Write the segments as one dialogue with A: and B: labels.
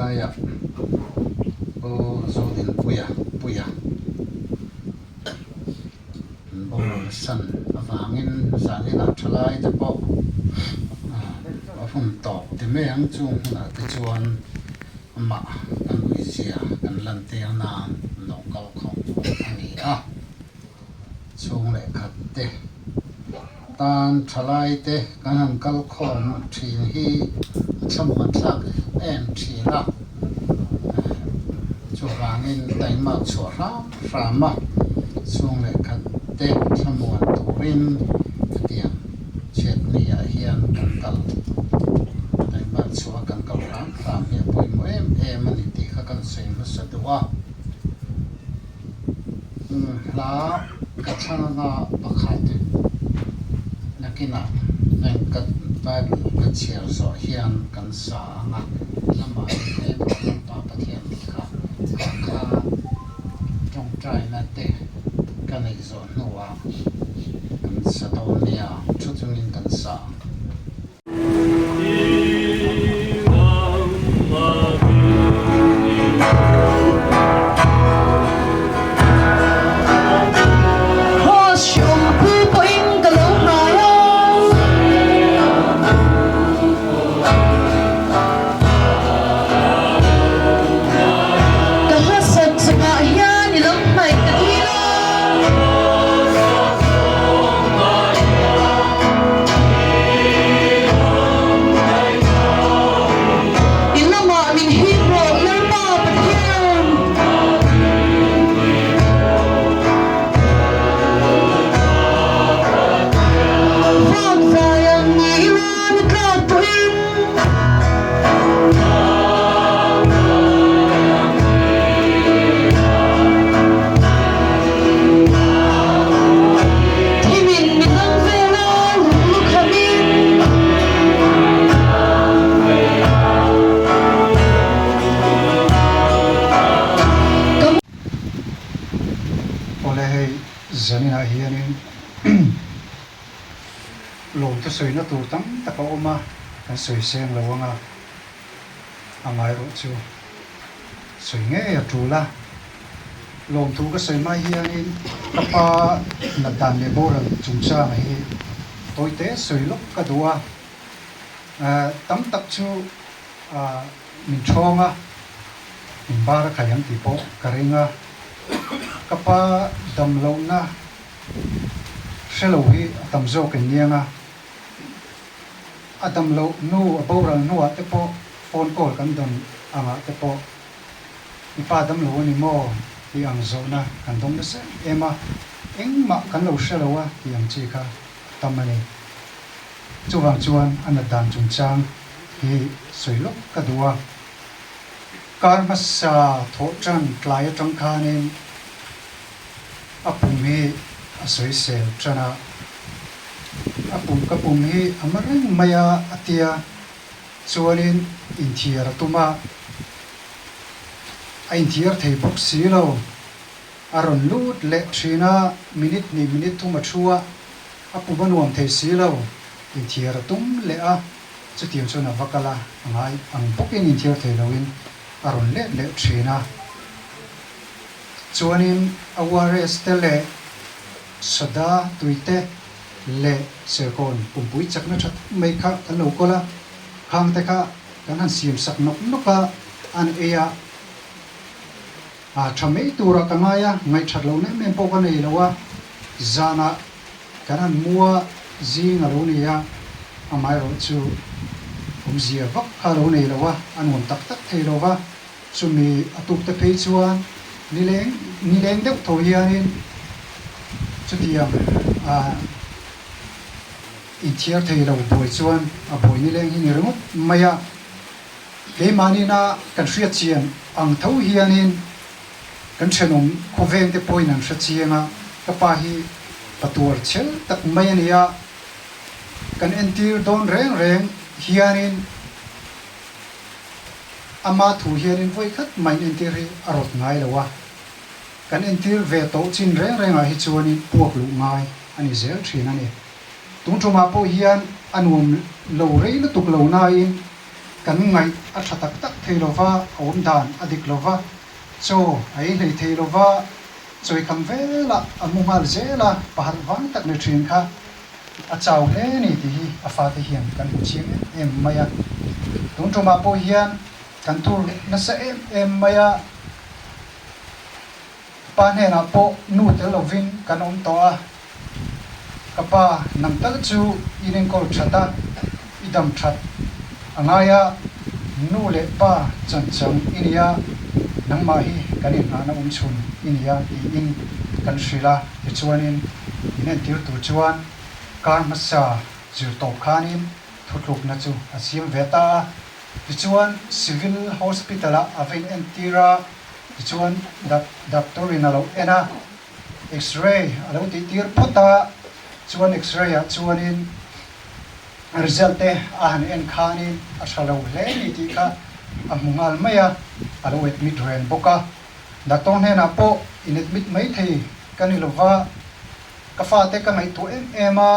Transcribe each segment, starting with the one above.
A: Laiah Pu Zodinpuia Puia an boral san avangin zaninah thalai te pawh a hun tawp ti mai ang chung hunah te chuan amah kan uizia kan lantir nan an lo kal khawm a ni a. Chhung leh khat te tan thalai te kan han kal khawm thin hi a thlamuan thlak em thin a, chuvangin taimak chhuah hram hram a, chhung leh khat te thlamuan turin hetiang chhiatni ah hian kan kal taimak chhuah a kan kal hram hram hi a pawimawh em em a ni tih kha kan sawi hmasa duh a. Hla ka chhangna pakhat nakinah Venkat Bible ka chhiar zawh hian kan sa ang a, lamah hi tlem lampa Pathian tih kha kha kha tawngtaina te ka neih zawh hnuah kan sa dawn nia, thu chungin kan sa ang.
B: I lamah min hip rawh Lalpa Pathian. Vak vai ang ni ila ni tlak pawhin. Thimin mi dang vela lunglu khamin. Ka.
C: Awle hei zaninah hianin lawmte sawina tur tam tak a awm a, kan sawi seng lo ang a, a ngaihruah chu sawi ngei a tul a. Lawmthu ka sawi mai hianin ka pa nat dan leh boral chungchanga hi tawite sawi lawk ka duh a, tam tak chu min thawng a, min bar a khai ang tih pawh ka ring a. Ka pa damlohna hre lo hi a tam zawk in niang a. A dam loh hnu, a boral hnuah te pawh phone call kan dawn angah te pawh i pa dam lo a ni maw tih ang zawhna kan dawng nasa em em a, engmah kan lo hre lo a tih ang chi kha a tam a ni. Chuvang chuan a nat dan chungchang hi sawi lawk ka duh a, kar hmasa thawh tan tlai atang khanin a pum hi a sawisel tan a. A pum ka pum hi a ma reng mai a a tia chuanin inthiar a tum a, a inthiar thei bawk si lo. A rawn lut leh thin a, minute hnih minute thum a thu a, a pum a nuam thei si lo. Inthiar a tum leh a, chutiang chuan a va kal a, a ngai ang bawkin inthiar thei loin a rawn let leh thin a. Chuanin a ORS te leh Soda, tuite leh serkawn pumpui chakna tha tak mai kha kan lo kawl a, khangte kha kan han siam sak nawk nawk a, an ei a, a tha mai turah ka ngai a, ngaihthat lo nem em pawh ka nei lo a, zanah kan han mu a, zing a lo ni a, amaherawh chu awmzia vak kha a lo nei lo a, a nuam tak tak thei lo va. Chumi a tukte phei chuan nileng nileng deuh tho hianin chutiang ah inthiar thei lo buai chuan a buai nileng hi ni ringawt mai a. Keimahniina kan hriat chian ang tho hianin kan thenawm khawvengte pawhin an hre chiang a, ka pa hi patuar chhel tak mai a ni a, kan entir dawn reng reng hianin Ama thu hianin vawi khat mah in entir hi a rawt ngai lo a, kan entir ve tawh chin reng rengah hi chuanin puak luh ngai a ni zel thin a ni. Tun tumah pawh hian a nuam lo rei lutuk lo nain Kan ngaih a tha tak tak thei lo va, a awm dan a dik lo va, chaw a ei hlei thei lo va, chawikham velah a mu nghal zel a, paharh vang tak ni thin kha a chau hle ni tih hi a fate hian kan hmu chiang em em mai a. Tun tumah pawh hian kan tur nasa em em mai a, pa hnenah pawh nu tel lovin kan awm tawh a, Ka pa, nang tal chu i enkawl that a, i dam that a ngai a, nu leh pa chanchang i nia, nangmah hi kan inngahna awm chhun i nia tiin kan hrilh a, tichuanin min entir tur chuan kar hmasa zir tawp khanin thutlukna chu a siam ve ta a, tichuan Civil Hospital-ah a va inentir a, tichuan doctor in a lo en a. X-ray a lo tih tir phawt a, chuan X-ray ah chuanin result te a han en khanin a tha lo hle ni tih kha a hmu nghal mai a, a lo admit reng bawk a. Doctor hnenah pawh in admit mai thei ka ni lova, ka fate ka ngaihtuah em em a,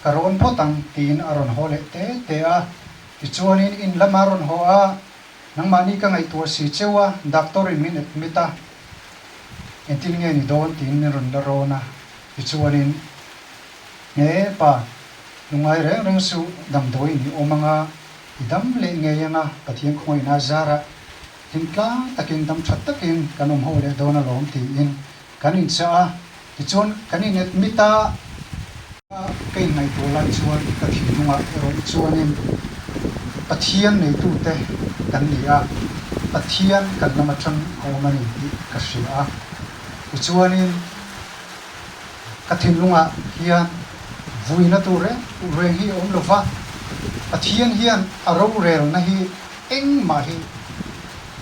C: ka rawn phawt ang tiin a rawn haw leh te te a. Tichuanin in lamah a rawn haw a, nangmahni ka ngaihtuah si cheu a, doctor in min admit a, Engtin nge ni dawn tiin min rawn la rawn a, tichuanin, Nge pa, lungngai reng reng suh, damdawi ni awm anga i dam leh ngei anga Pathian khawngaihna zarah hlim tlang takin dam tha takin kan awm ho leh dawn alawm tiin kan inchah a, tichuan kan in admit a. Ka inngaihtuah lai chuan ka thinlungah erawh chuanin Pathian neitute kan ni a, Pathian kan lam atang a awm a ni tih ka hria a. Tichuanin ka thinlungah hian vuina tur reng reng hi a awm lo va, Pathian hian a rorelna hi engmah hi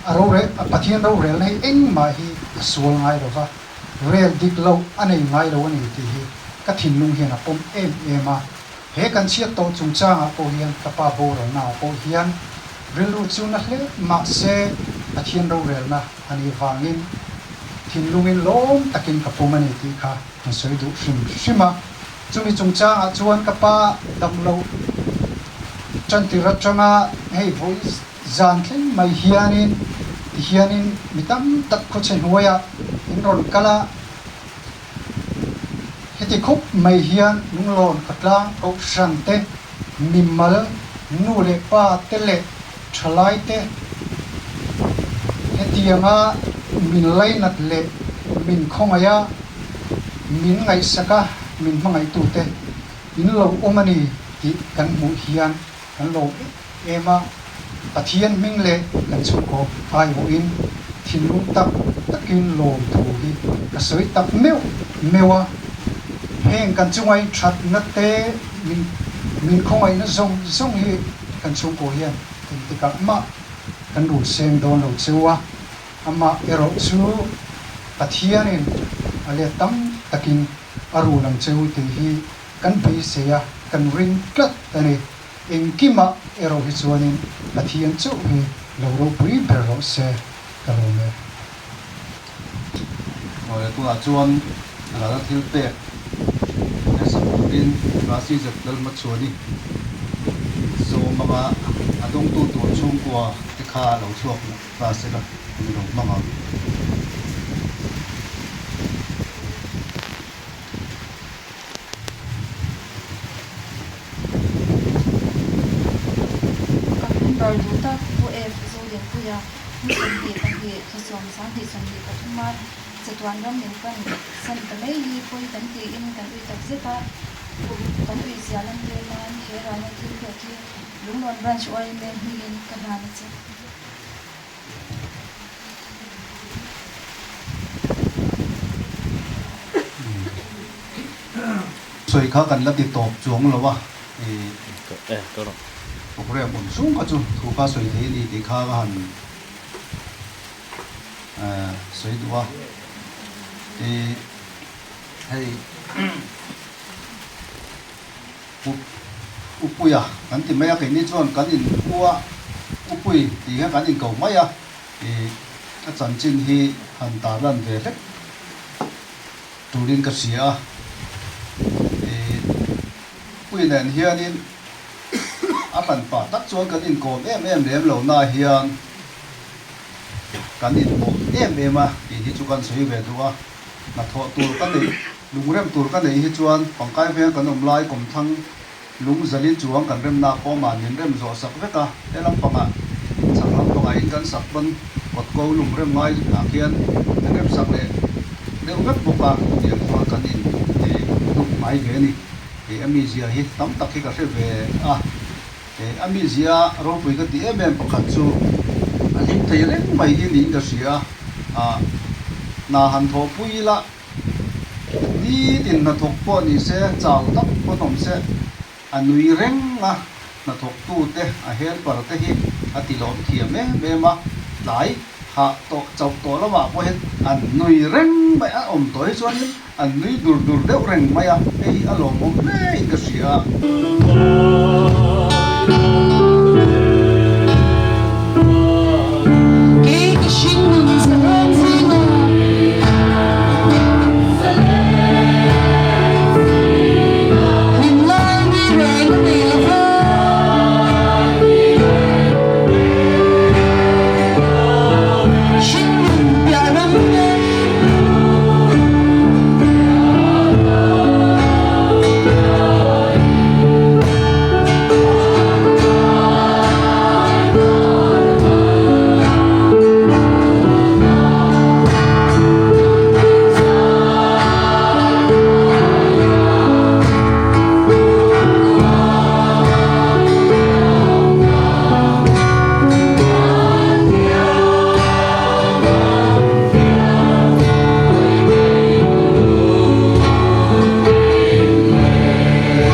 C: a rorel Pathian rorelna hi engmah hi a sual ngai lo va. Rel dik loh a nei ngai lo a ni tih hi ka thinlung hian a pawm em em a. He kan chhiat tawh chungchangah pawh hian ka pa boralnaah pawh hian rilru chu na hle mah se Pathian rorelna a nih vangin thinlungin lawm takin ka pawm a ni tih kha an sawi duh hrim hrim a. Chumi chungchangah chuan ka pa damloh tantir atanga hei vawi Zan thleng mai hianin tihianin mi tam tak khawchhe hnuaiah in rawn kal a, heti khup mai hian lunglawn khawtlang kohhran te, mimal, nu leh pa te leh thalai te hetianga min lainat leh min khawngaih a, min ngaihsak a, min hmangaihtute in lo awm a ni tih kan hmuh hian kan lo em a, Pathian hming leh kan chhungkaw aiawhin thinlung tak takin lawm thu hi ka sawi tak meuh meuh a, heng kan chungai thatna te min min khawngaihna zawng zawng hi kan chhungkaw hian engtikah mah kan rul seng dawn lo cheu a, amah erawh chu Pathianin a let tam takin a rul ang cheu tih hi kan beisei a, kan ring tlat a ni. Engkimah erawh hi chuanin Pathian chauh hi lo ropui ber rawh se ka lawm e.
D: Awle tunah chuan ralna thil pek hresak turin Rasi zet Lalhmachhuani sawm anga a dawngtu tur chhungkua te kha lo chhuak ta se la ni lo hmang ang.
E: Ka member duh tak Pu F. Zodinpuia ni 22 thlasawm 2023 a chatuan ram min pan san ta mai hi pawi kan tiin kan ui tak zet a, kan ui zia lan tir nan he ralna thil pek hi Lunglawn Branch yma hmingin ka hlan a che.
D: Sawi kha kan la ti tawp chuang lo a, programme awm sung kha chu thu kha sawi thei a ni tih kha ka han sawi duh a, hei Upuia kan ti mai a, keini chuan kan in u a, Upui tih hian kan inko mai a, a chanchin hi han tarlan ve hlek turin ka hria a, Upui nen hianin. A hran pah tak chuan kan inkawm em em lem lo na hian kan inpawh em em a tih hi chu kan sawi ve duh a. Hnathawh tur ka neih, lungrem tur ka neih hi chuan pangkai veng kan awm lai kawmthlang lung zali chuang kan remna pawh mah min rem zawh sak vek a. He lampangah chhak lampangah in kan sak pawn kawt ko lungrem ngai ah khian min rem sak leh deuh vek bawk a, tiang chuan kan in hnuk hnai ve a ni. Kei a mizia hi tam tak hi ka hre ve a, kei a mizia ropui ka tih em em pakhat chu a hlim thei reng mai hi niin ka hria a, hna han thawhpui ila nitin hnathawk pawh ni se chau tak pawn awm se a nui reng a, hnathawktute a helper te hi a ti lawm thiam em em a, tlai hah tawh chauh tawh lamah pawh hian an nui reng mai a, awm tawh hi chuanin An nui dur dur deuh reng mai a, hei hi a lawmawm hle in ka hria.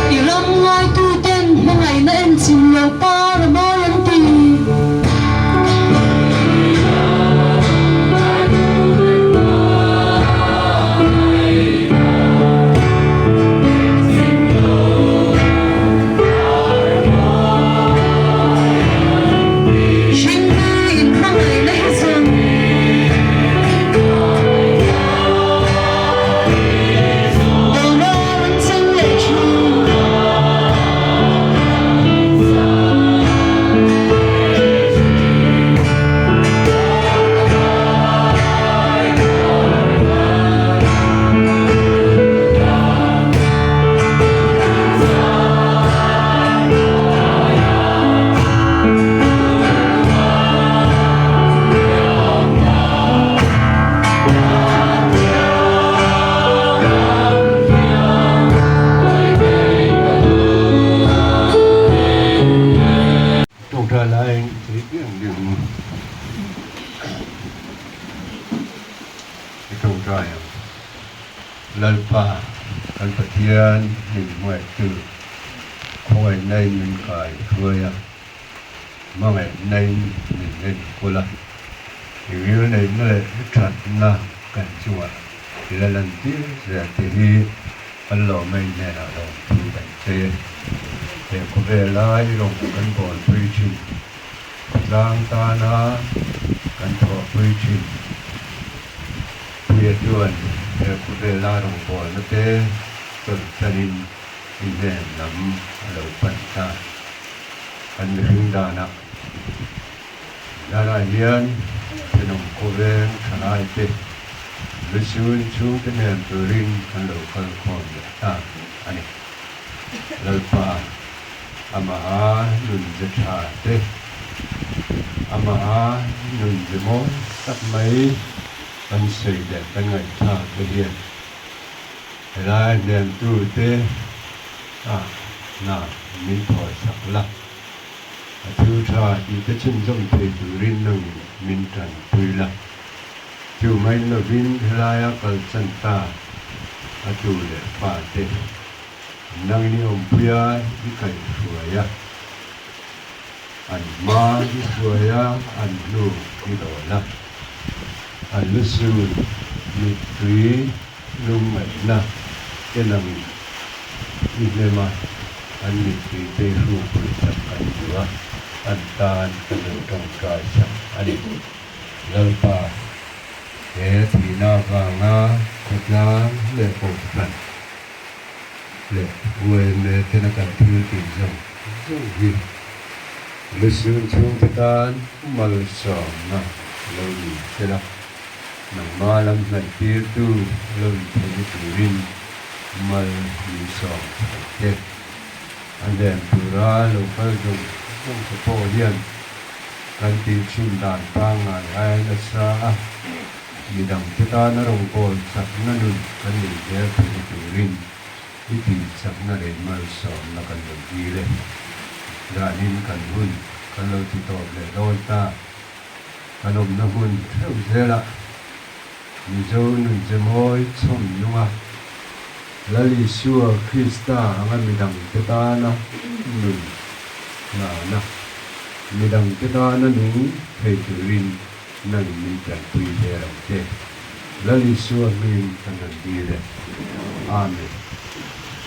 B: I ram ngaituten hmangaihna en chim lo par a mawi an ti. Hringmi in hmangaihna hi zawng. Boral an chang leh thin.
F: Tawngtai laiin thei piang ding i tawngtai ang. Lalpa kan Pathian min hmuaihtu khawngaihnain min kai hruai a, hmangaihnain min enkawl a, i ril neihna leh i thatna kan chungah i la lantir zel tih hi kan lawmei hnenah lawmthu kan sawi e. He khawvela i rawn kan bawlpui thin, khawtlang tana kan thawhpui thin. Puia chuan he khawvela rawngbawlna te chawlhsanin i hnen lam a lo pan ta. Kan mihring danah zanah hian thenawm khawveng thalai te lusun chhungte hnem turin kan lo kal khawm leh ta a ni. Lalpa amaha nunze tha te, amaha nunze mawi tak mai kan sawi leh kan ngaihthlak te hian helai hnemtu te ah hna min thawi sak la, a thu tha tih te chhunzawm thei turin nangin min tanpui la. Chu mai lovin helaia kalsan ta a tu leh fa te Nang ni awmpuia i kaihhruai a, an hma i hruai a, an hnu i dawn a. An lusun mittui lungngaihna te nangin i hnem a, an mittui te i hrukpui sak kan duh a, an tan kan lo tawngtai sak a ni. Lalpa, he thihna avanga khawtlang leh kohhran leh UMA tena kan thil tih zawng zawng hi. Lusun chhungte tan malsawmna lo ni sela, nangma lam hnaihtirtu lo ni theihna turin mal min sawm thei te. A hnem tura lo kal zawng zawng te pawh hian kan tih chhin dan pangngai ai nasa a, midangte tana rawngbâwl chakna nun kan neih zel theihna turin I tih chakna leh malsawmna kan lo dil e. Danin kan hun kan lo ti tawp leh dawn ta. Kan awmna hmun theuh zelah Mizo nun che mawi chhawm nung a, Lal Isua Krista anga midangte tana nun hlana, midangte tana nung thei turin nang min tanpui zel ang che. Lal Isua hmingin kan han dil e. Amen.